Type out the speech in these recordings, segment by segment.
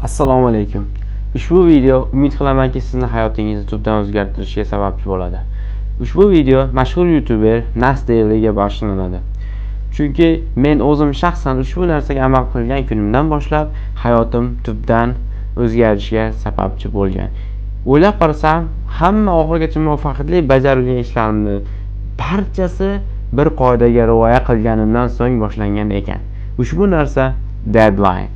Assalomu alaykum. Ushbu video, umid qilamanki, sizni hayotingizni tubdan o'zgartirishiga sababchi bo'ladi. Ushbu video mashhur youtuber Nas Dailyga bag'ishlanadi. Chunki men o'zim shaxsan ushbu narsaga amal qilgan kunimdan boshlab hayotim tubdan o'zgarishiga sababchi bo'lgan. O'ylab qarasam, hamma oxirigacha muvaffaqiyatli bajarilgan ishlarimni barchasi bir qoidaga rioya qilganimdan so'ng boshlangan ekan. Ushbu narsa deadline.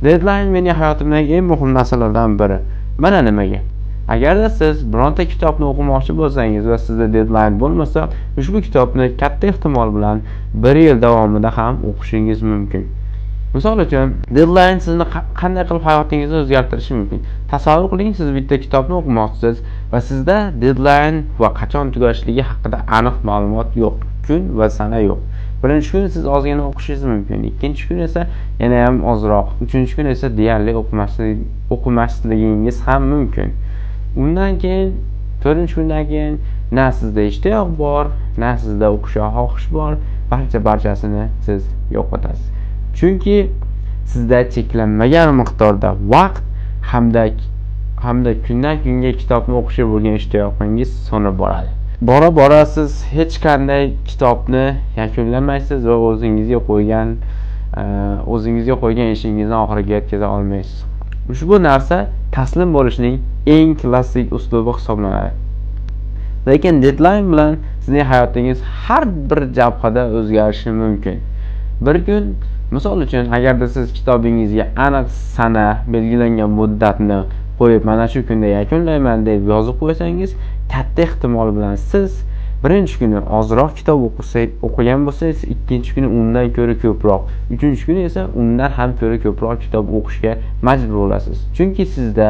Deadline mening hayotimdagi eng muhim narsalardan biri. Mana nimaga. Agarda siz bironta kitobni o'qimoqchi bo'lsangiz va sizda deadline bo'lmasa, ushbu kitobni katta ehtimol bilan bir yil davomida ham o'qishingiz mumkin. Misol uchun, deadline sizni qanday qilib hayotingizni o'zgartirishi mumkin? Tasavvur qiling, siz bitta kitobni o'qimoqchisiz va sizda deadline va qachon tugashligi haqida aniq ma'lumot yo'q. Kun va sana yo'q. Birinchi kun siz ozgina o'qishingiz mumkin, ikkinchi kun esa yana ham ozroq, uchinchi kun esa deyarli o'qimasligingiz ham mumkin. Undan keyin to'rtinchi kundan keyin na sizda ishtiyoq bor, na sizda o'qishga xohish bor, barchasini siz yo'qotasiz. Chunki sizda cheklanmagan miqdorda vaqt hamda kundan kunga kitobni o'qishga bo'lgan ishtiyoqingiz so'nib boradi. Bora bora siz hech qanday kitobni yakunlamaysiz va o'zingizga qo'ygan ishingizni oxiriga yetkaza olmaysiz. Ushbu narsa taslim bo'lishning eng klassik uslubi hisoblanadi. Lekin deadline bilan sizning hayotingiz har bir jabhada o'zgarishi mumkin. Bir kun, misol uchun, agarda siz kitobingizga aniq sana, belgilangan muddatni qo'yib, mana shu kunda yakunlayman deb yozib qo'ysangiz, katta ehtimol bilan siz birinchi kuni ozroq kitob o'qigan bo'lsangiz, ikkinchi kuni undan ko'ra ko'proq, uchinchi kuni esa undan ham ko'ra ko'proq kitob o'qishga majbur bo'lasiz. Chunki sizda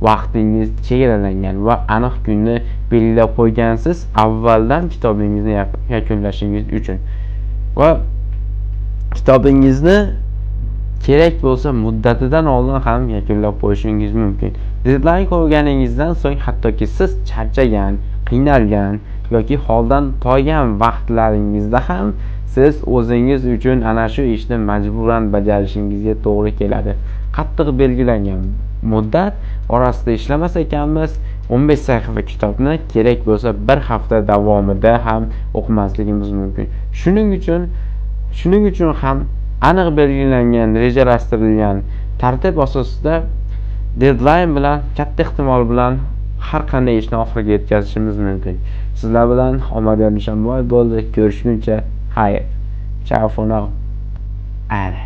vaqtingiz chegaralangan va aniq kunni belgilab qo'ygansiz avvaldan kitobingizni yakunlashingiz uchun. Va kitobingizni kerak bo'lsa muddatidan oldin ham yakunlab qo'yishingiz mumkin. Deadline qo'yganingizdan so'ng hattoki siz charchagan, qiynalgan yoki holdan toygan vaqtlaringizda ham siz o'zingiz uchun ana shu ishni majburan bajarishingizga to'g'ri keladi. Qattiq belgilangan muddat orasida ishlamas ekanmiz, 15 sahifa kitobni kerak bo'lsa bir hafta davomida ham o'qimasligimiz mumkin. Shuning uchun ham aniq belgilangan, rejalashtirilgan tartib asosida deadline bilan katta ehtimol bilan har qanday ishni oxiriga yetkazishimiz mumkin. Sizlar bilan Omadyor Nishonboyev bo'ldi. Ko'rishguncha xayr. Ciao for now. Ana.